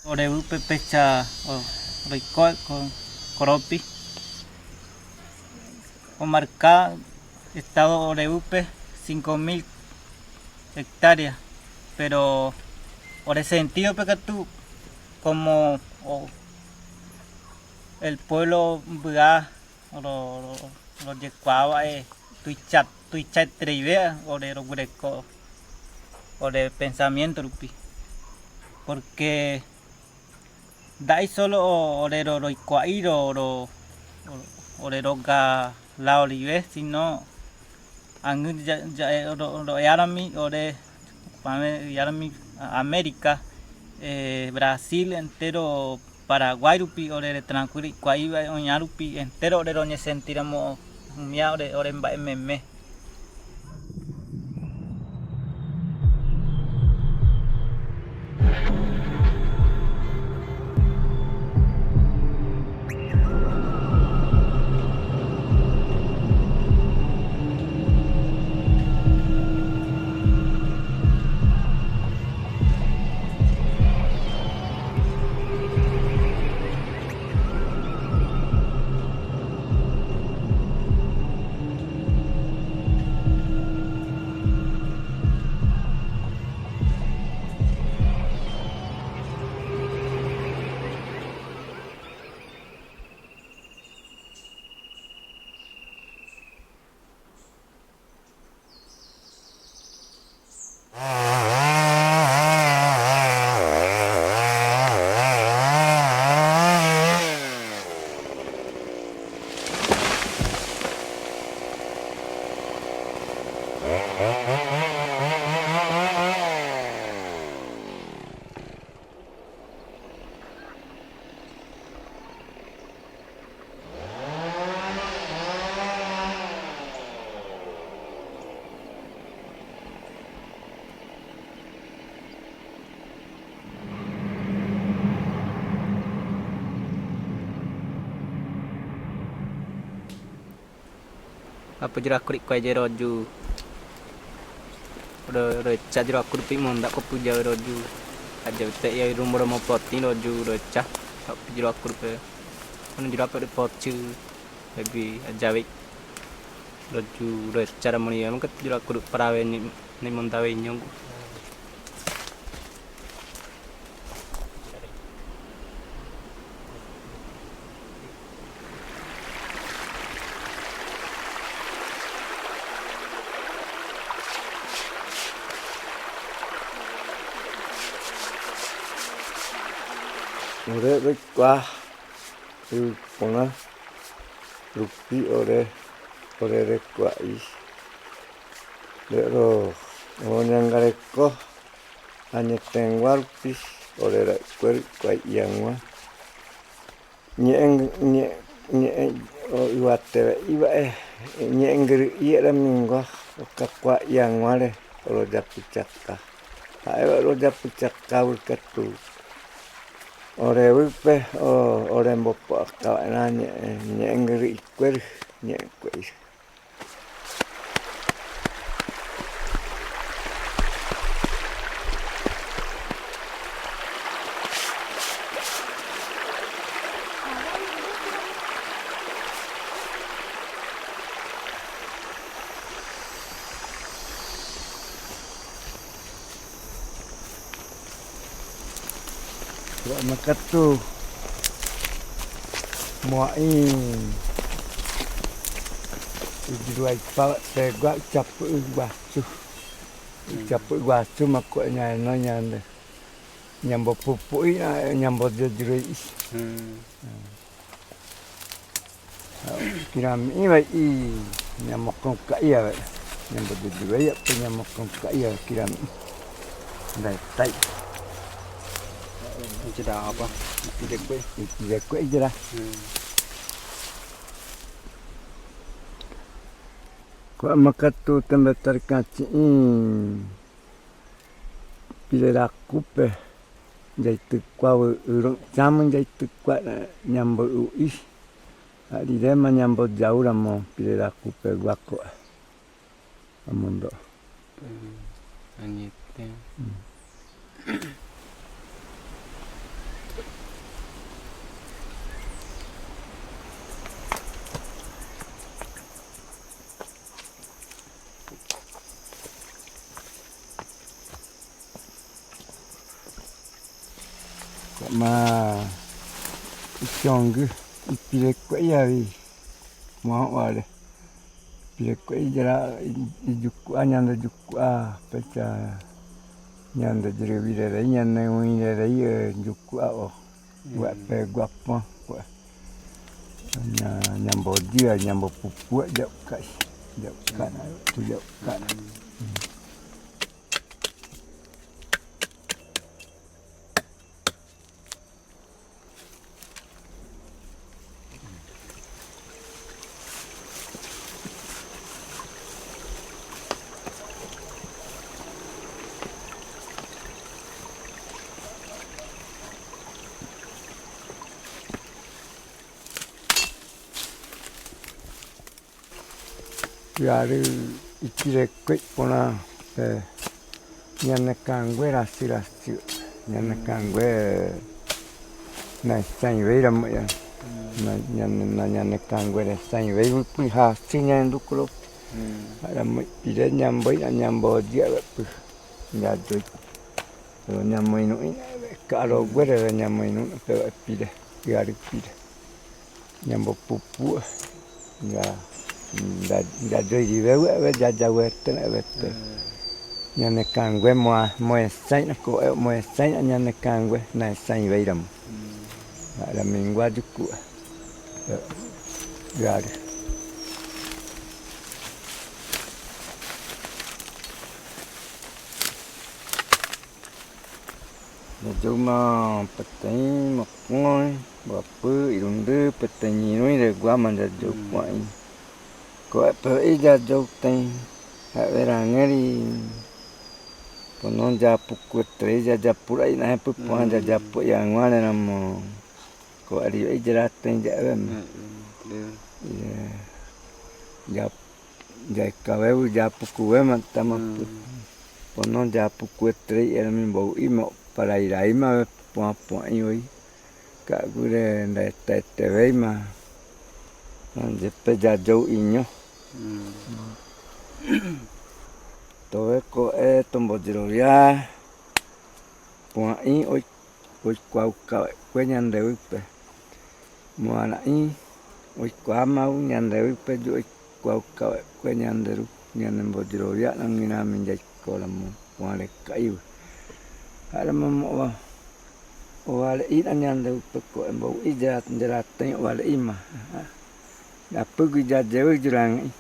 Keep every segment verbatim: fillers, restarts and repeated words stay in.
Oreúpe pécha o-, roikóe ko-, korópi. Omarka estado Oreúpe cinco mil hectárea, pero ore sentido pe katu como o-, el pueblo bua ro-, ro-, royekuawa e tuicha, tuicha eterewe ore rogureko ore pensamiento rupi. Porque da'i solo o-, ore ro-, roikua'i ro-, ro-, ro-, ore roga lao riwe, sino angün ya, ya, e, ro-, royarami ore, pame-, yarami a-, América, e, Brasil entero, Paraguay rupi ore retrankuri kuaiwa oña rupi entero ore roñesentira mo humia ore, ore mba'e meme. Apu juraku ri kuai je roju. Ro, roecha juraku ri pi monda ko puja roju. Aja bete ya rumbo mo poti roju roecha. Apu juraku ri pe. Anu juraku ri poti. Ebi aja wi. Roju roecha ra moni ya maka juraku ri parawe ni, ni monda we nyong. Ore rekuai, rupona, rupi ore, ore rekuai. Re ro, oro nyangga reko. Añe tengua rupi, ore ra kuer, kuai iangua. Ñe'e, ñe'e, ñe'e, o, iwa tewe, iwa, e, ñe'e ngeri iye ra mingua, oka kuai iangua re, oro japu chaka. Ae wa oro japu chaka ur katu. Ore ur pe, o, ore mbopo aka wa na ñe'e, ñe'e ngeri ikuer, ñe'e kuer. Wa makatu. Moai. Ijruai pawa tegua capu guasu. Capu guasu mako nyano nyande. Nyambo pupui na nyambo jejrui. Hmm. Kirami'i wai i, nyamokon ka'i ya wai. Nyambot dudure ya pe nyamokon ka'i ya kirami'i. Ndai tai. Jera apa? Iti dekue. Iti dekue jera. Hmm. Kua makatu tembe tarikaci i. Pire rakupe, jai tükua wi, ürü'ü chama jai tükua, eh, nyambo u'i. A'rire ma nyambo jaura mo pire rakupe guako. Amundo. Hmm, añete. Hmm. Kua'ma i chongü, i pirekue' ya wi. Mo'na wale. Pirekue' i jara, i, i juku' a, ñando juku' a, pecha ñando jere wirerei, ñando wirerei, e, juku' a o. Wa pe guapo, wa. Ña, ñambo dia, ñambo pupua, ja'uka, ja'uka, tu ja'uka. Tiarü i pirekue' pona, e, ñanekangüe rasi rasi, ñanekangüe naesaiwei ramuya, na, ñane, na, ñanekangüe naesaiwei wipui hasi ñanduku ro, ramuya pire ñamboina ñambo dia wepü, ñayoi, ñamoinu'ina, ka roguere ñamoinu'ina pe pire, tiarü pire. Ñambo pupua, ya, ya, ya yayoi riwe, we, we, ya, ya wetena, wete. Ñanekangüe mo, moesaina, ko, e, moesaina, ñanekangüe naesaiwei ramu. Ara mingua juku', e, ya. Yayou ma pateni, mokoi, wapü, irundü, pateni, irundü, guama yayou kuai. Ko e pe i yayou tei, ha wera ngeri. Pono yapuku terei ya yapura i na he pe pono ya yapu ya nguane na mo. Ko ari i jera tei ya we ma. Ya, ya, ya kawe u yapuku we ma tama pe. Pono yapuku terei era mi bau i ma para ira i ma we pua pua i oi. Ka gure nda eta eta we i ma. Nje pe yayou iño. Towe ko e tombo yero ya. Pua i oi. Oikuauka wekue ñanderupe. Moana i, oikuama u ñanderupe yu oikuauka wekue ñanderu, ñanemboyuroya nanguinami yaiko lamo, puare kaiu. Ara mamo wa, owale i na ñanderupe ko embo i ya, ya tei owale i ma. Yapugui ya yewegui yurangei.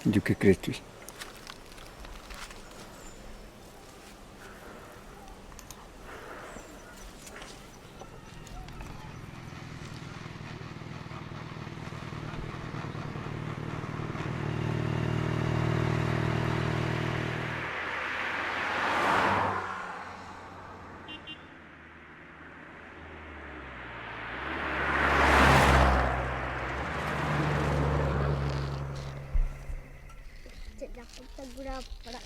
Yuki Kristui. Gura para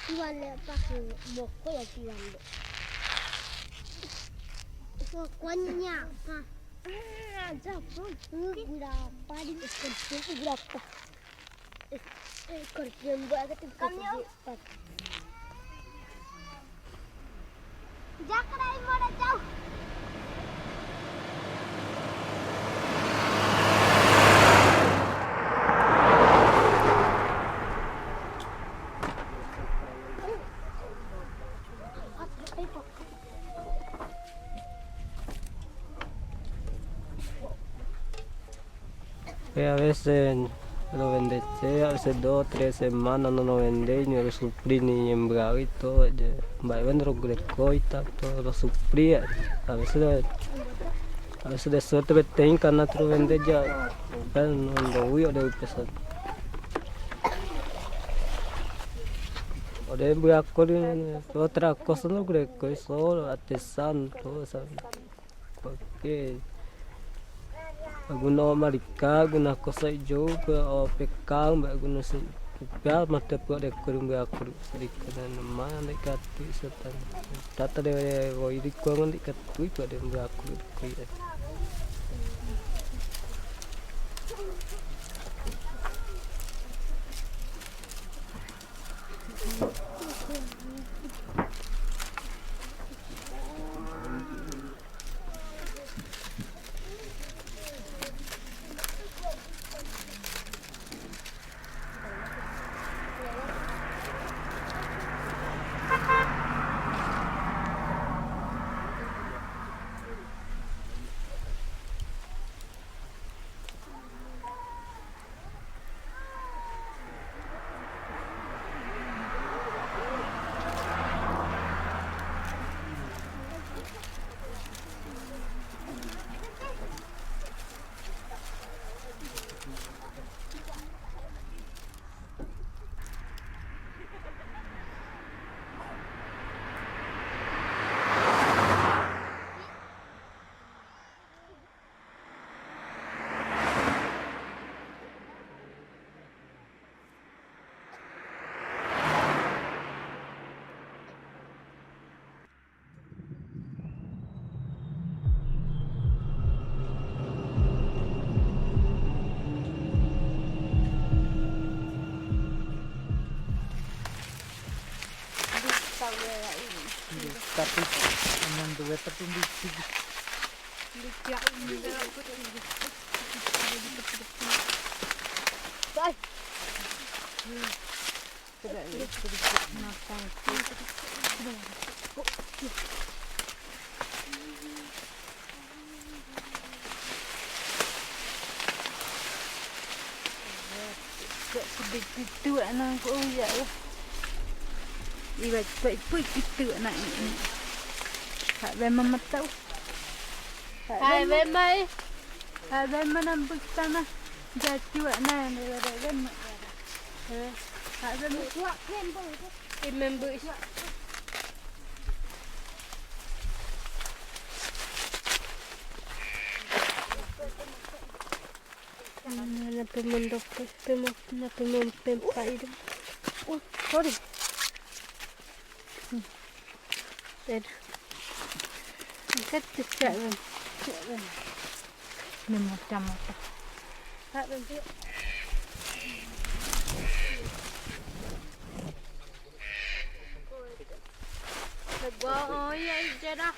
iwan le pas moko ya iwan le. Pokoknya, ha. Ah, aja, Bro. Gura paling ikut gura pa. Eh, ikut gura pa. Kami. Oke, a veces no vende, che, a veces dos, tres semanas no, no vende, ni lo supli ni en bravo y todo, ya, va, vende lo que le cuesta, todo lo supli, a veces, a veces de suerte, pero tengo que no lo vende ya, pero no, no, yo le empezar. O de bravo, otra cosa no creo que solo artesano, todo eso. Porque algunos maricas, algunas cosas yo, pero pecado, algunos se, ya más te puedo descubrir un día por, por el canal, nomás, de que tú y Satán. Trata de oír con de que tú y puedes un día por, por. Tapi, anong duwe tapi, Pitu anak ku ya. Iba cepat put pitu anak ini. Tak ada mama tahu. Hai, Bemai. Hai, Bemai, nampak tanah. Jatuh anak ini, ada Bemai. Hai, Bemai. Remember. Na pemondok, pemo-, na pemon-, pempa itu. Oh, sorry. Hmm. Aduh. Angkat tu, cak, Bang. Cak, Bang. Ini macam apa? Tak, Bang, cak. Pegbaon ya ijera.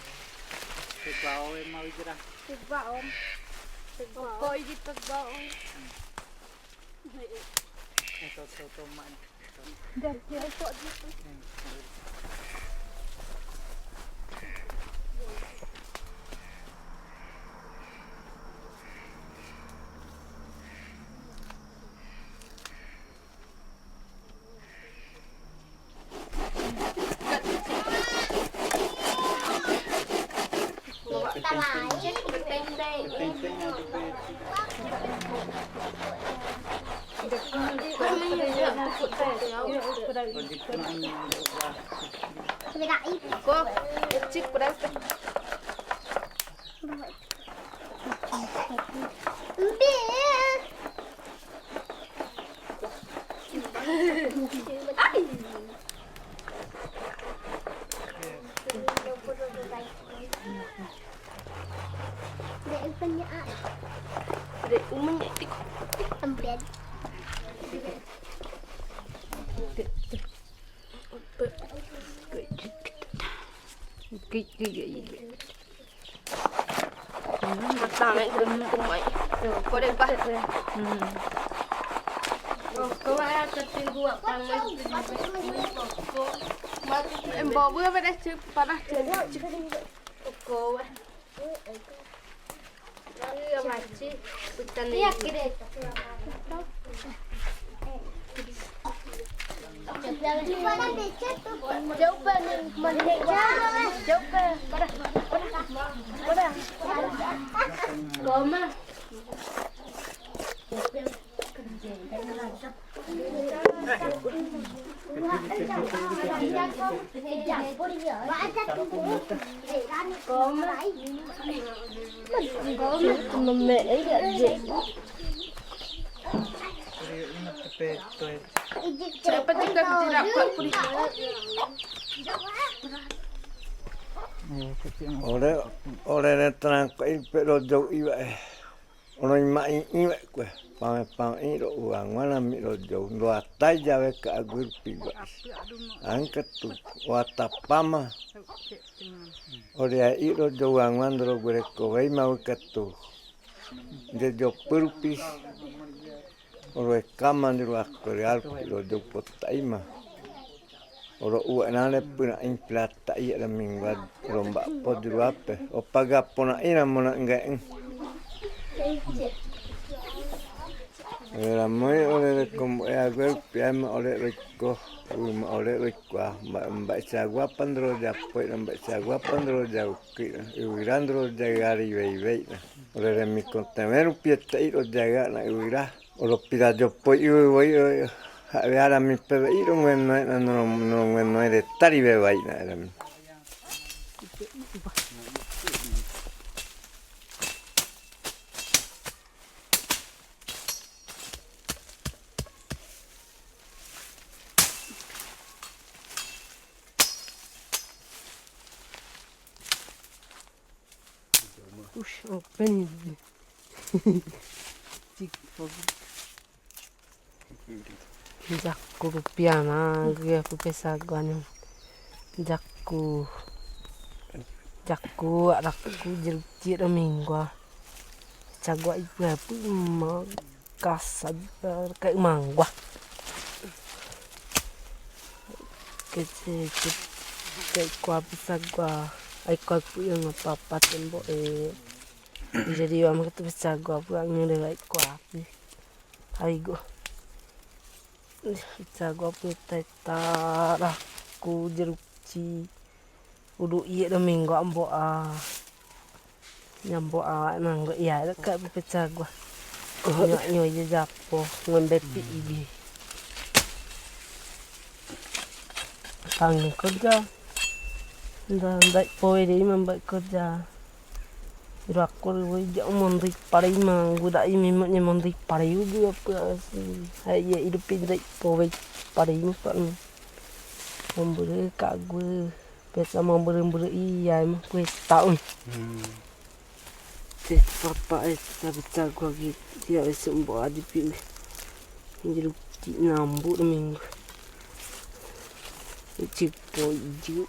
Pegbaon ya mau ijera. Pegbaon. Pegbaon. Pokok iji pegbaon. Eso, eso, toma. Dah, ya, eso. Ore, ore ne tanan ko i pe ro jou i wa e. Ono i ma'i i wa e kue. Pame pame i ro uanguan mi ro jou. Ro atai ya we ka aguir pi wa. Angkat tu. Wa tapama. Ore ai i ro jou uanguan ro gure ko wei ma we ka tu. De jou purpis. Oro e kama ni ro akore aru pi ro jou pota ima. Oro ua nane puna in plata i ara mingua ro mba podi ro ape. O paga pona ina mona nge in. Era moi ore re kombo e agu e pi ai ma ore re ko. Ui ma ore re ko a. Mba, mba isa gua pandro ja poi, mba isa gua pandro ja uki. Ui randro ja gari wei wei na. Ore re mi kontemeru pieta i ro ja ga na ui ra. Oro pira yo poi iwe wai, eh, ha, we ara mi pe we iro nguen noe, na, no, no, nguen noe de tari we wai na ara mi. Ush, open. Jaku rupiana, gua ku pe sagua ni. Jaku. Jaku, araku, jeruci, ara mingua. Sagua ipu ipu ma kasa, kai mangua. Kece, kece, kai kua pe sagua. Ai kua pu yang apa-apa tembo e. Jadi wa ma ketu pe sagua pu yang de ai kua pe. Ai go. Pe sagua pu tai tara ku jeruci. Udu iye da minggu ambo a. Nyambo a nanggo iya da ka pe sagua. Nyo nyo iye japo ngombe pi iye. Pang kerja. Nda nda poe de ima mba kerja. Iro aku ri woi ja mondi pare ima guda imi ma nye mondi pare udu apa si. Hai iya idu pindai poe pare ima pa. Mombere kagu. Pesa mombere mbere iya ima kue taun. Te papa e ta bisa gua gi tia e sumbo adi pi. Jeruk ti nambu da minggu. Uci po iju.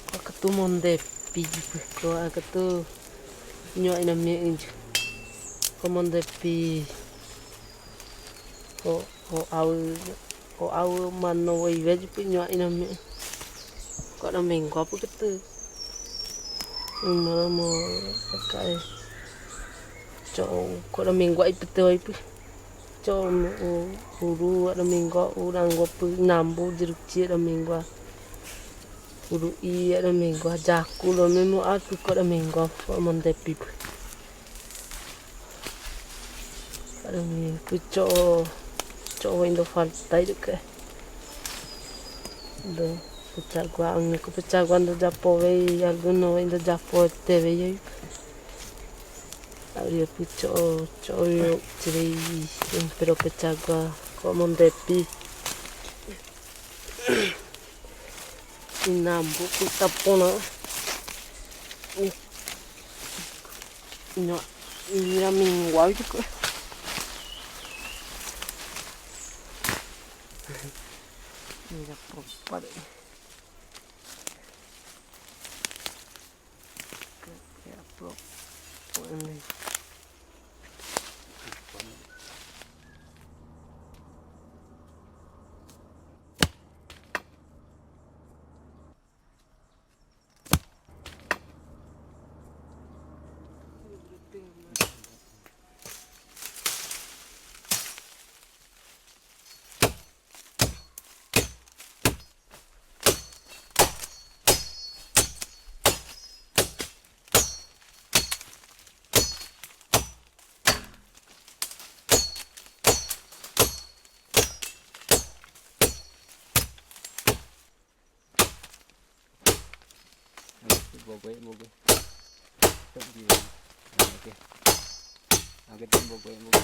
Ko ketu monde pi, ko ketu nyo ina mi inju. Ko monde pi. Ko O au, o au mano wai wai pi nyo ina mi. Ko da minggu apa ketu. Mano mo kai. Co, ko da minggu ai pete wai pi. Co mo uru da minggu urang gua pi nambu jeruci da minggu. Uru iya da minggu jaku lo memo aku ko da minggu apa monde pi pi. Ada mi ku co, co indo faltai deke. Indo Pechagua, aunque pechagua ndo yapo bei, alguno bei ndo yapo este bei. Abri el pucho, cho, yo, tirei, pero pechagua, como un depi. Inambu, puta pona. No, mira mi guau, yo creo. Mira, compadre. Mira, bro. Bogoe, bogoe. Oke. Oke, bogoe, bogoe.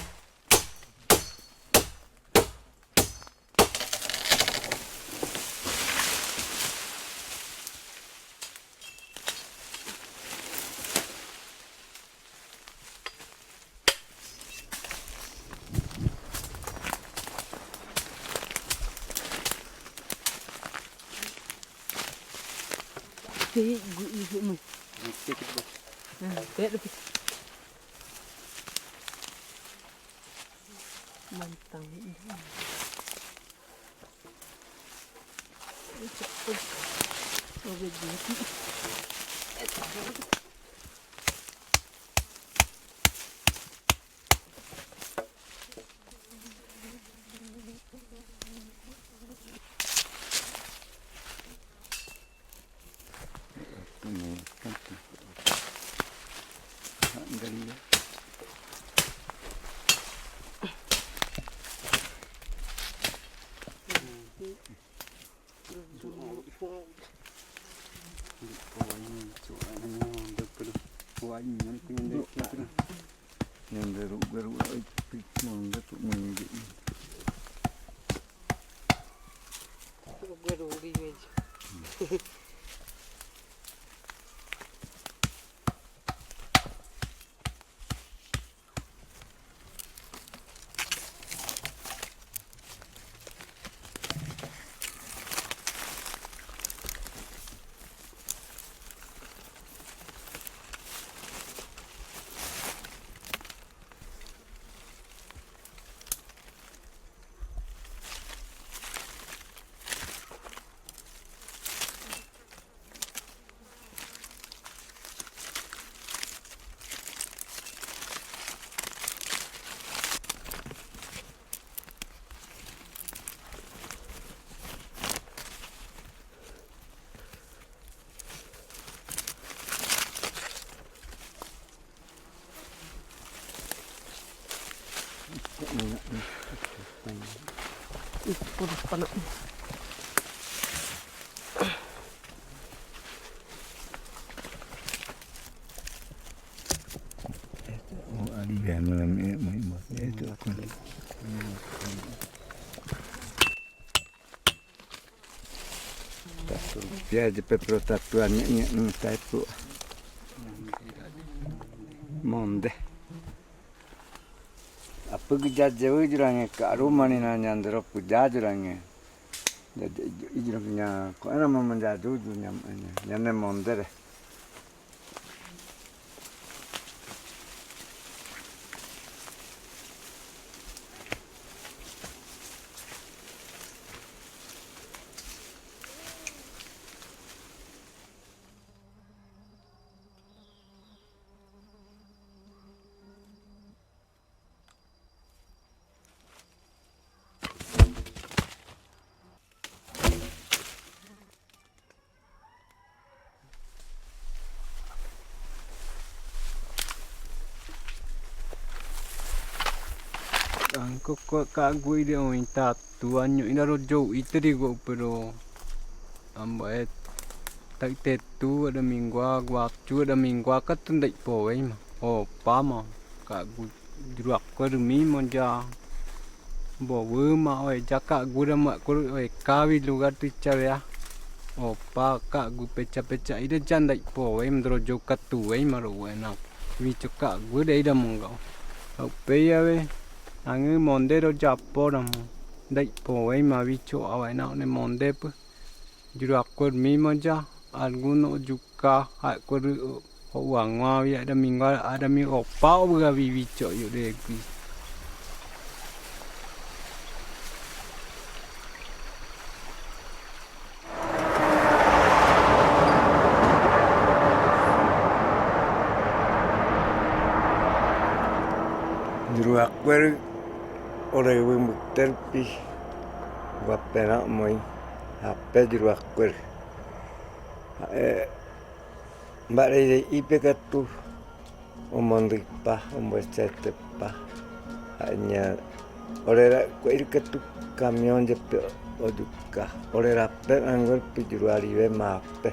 Mantang. Pia je pe pro tatuan ni ni ni tai pro. Monde. Apa gejaje we jurange ka rumah ni na nyandero puja jurange. Jadi jurange ko ena mama jadu jurange ena. Nyane monde de. Angko ko ka gui de oin tatu anyo ina ro jou ite di go pero. Ambue ta'i tetu, aña mingua, guachu, aña mingua katu ndai powéima. Opa ma ka'agu Yuruakuerü mi moya. Bowüma oeya ka'agu rama, kuru oeka wi lugar tu icha wea. Opa ka'agu pecha pecha ira ya ndai powéima, doroyo katu wéima ro wena. Wicho ka'agu re ira monga. Ope ya we, angü monde ro ya apo ramo. Ndai powéima wicho awena one monde pu. Yuruakuerü mi moya, alguno yuka, ha'kuerü, o, o, wa ngua wi, aña mingua, aña mi opa, o, bua wi, wicho, yo, de, gui. Yuruakuerü, ore, wi, mukterpi, wa pena, moi. Ape Yuruakuerü. Ja'e, mba'areireipe katu, omondüipa, ombuechaetepa. Ja'e ña, ore ra'kue'irü katu camión yepe oyuka. Ore rape anguerpi yuruariwe mape.